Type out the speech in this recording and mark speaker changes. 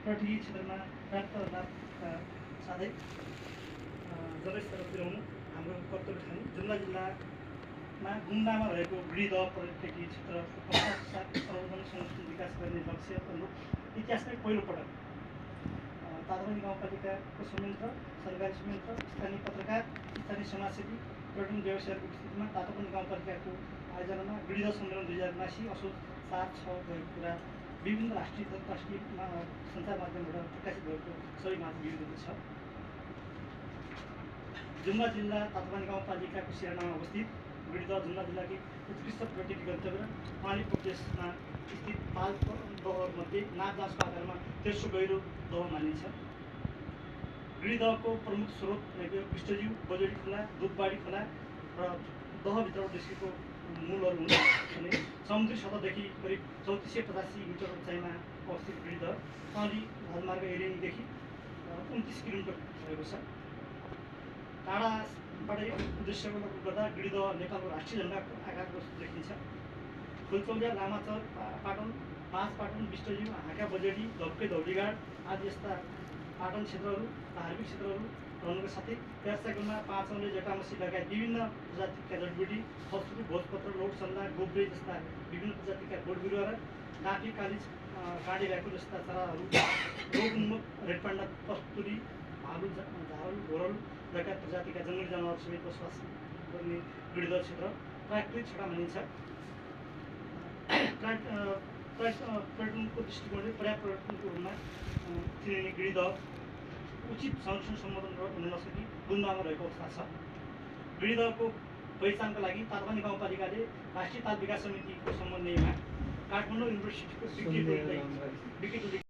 Speaker 1: पर्यटकीय क्षेत्रमा पर्याप्त लाभका साथै जनस्तर पुर्याउनु हाम्रो कर्तव्य ठानी जुम्ला जिल्लामा गुम्बामा रहेको वृद्ध पर्यटकीय क्षेत्रको 50 प्रबन्धन संरक्षण विकास गर्ने लक्ष्य अनुरूप इतिहासमै पहिलोपटक ताराबानी गाउँपालिकाको संयन्त्र, सरकारी संयन्त्र, स्थानीय पत्रकार, स्थानीय समाजसेवी, पर्यटन व्यवसायहरूको उपस्थितिमा ताराबानी गाउँपालिकाको आयोजनामा वृद्ध सम्मेलन 2079 असोज 4-6 भएको कुरा विभिन्न राष्ट्रिय तथा अन्तर्राष्ट्रिय सञ्चार माध्यमबाट प्रकाशित भएको सबैमा विविध छ। जुम्ला जिल्ला ताराबानी गाउँपालिकाको सिरानामा अवस्थित वृद्ध जुम्ला जिल्लाकै उत्कृष्ट पर्यटकीय गन्तव्य पानी प्रदेशमा स्थित पाल दहमध्ये नाप जाँचको आधारमा तेस्रो गहिरो दह मानिन्छ। वृद्धको प्रमुख स्रोत भनेको विष्टज्यू, बजडी खोला, दुधबाडी खोला र दहभित्रबाट निस्केको मूलहरू हुन् भने समुद्री सतहदेखि करिब 3485 मिटर उचाइमा अवस्थित वृद्ध पाली राजमार्ग एरिङदेखि 29 किलोमिटर रहेको छ। टाढाबाटै दृश्यावलोकन गर्दा वृद्ध नेपालको राष्ट्रिय झन्डाको आकारको देखिन्छ। फुलचौलिया, लामाचर, पाटन, पाँचपाटन, विष्टज्यू, हाँका, बजेडी, धप्के, धौलीघाट आदि यस्ता पाटन क्षेत्रहरू धार्मिक क्षेत्रहरू रहनुका साथै प्यार्सागुल्मा, पाँचौले, जटामसी लगायत विभिन्न प्रजातिका जडीबुटी, फलफुल, भोजपत्र, लौटसल्ला, गोब्रे जस्ता विभिन्न प्रजातिका बोट बिरुवा र डाँफी, कालिज, काँडे भ्याकुर जस्ता चराहरू, रोगउन्मुख रेडपान्डा, कस्तुरी, भालु, झारल, घोरल लगायत प्रजातिका जङ्गली जनावर समेत बसोबास गर्ने वृद्ध क्षेत्र प्राकृतिक क्षेत्र मानिन्छ। पर्यटनको दृष्टिकोणले पर्याप्त पर्यटनको रूपमा चिनिने वृद्ध उचित संरक्षण सम्बोधन हुन नसकी गुम्बामा रहेको अवस्था छ। वृद्धको पहिचानको लागि ताराबानी गाउँपालिकाले राष्ट्रिय ताल विकास समितिको समन्वयमा काठमाडौँ युनिभर्सिटीको विकिपीडिया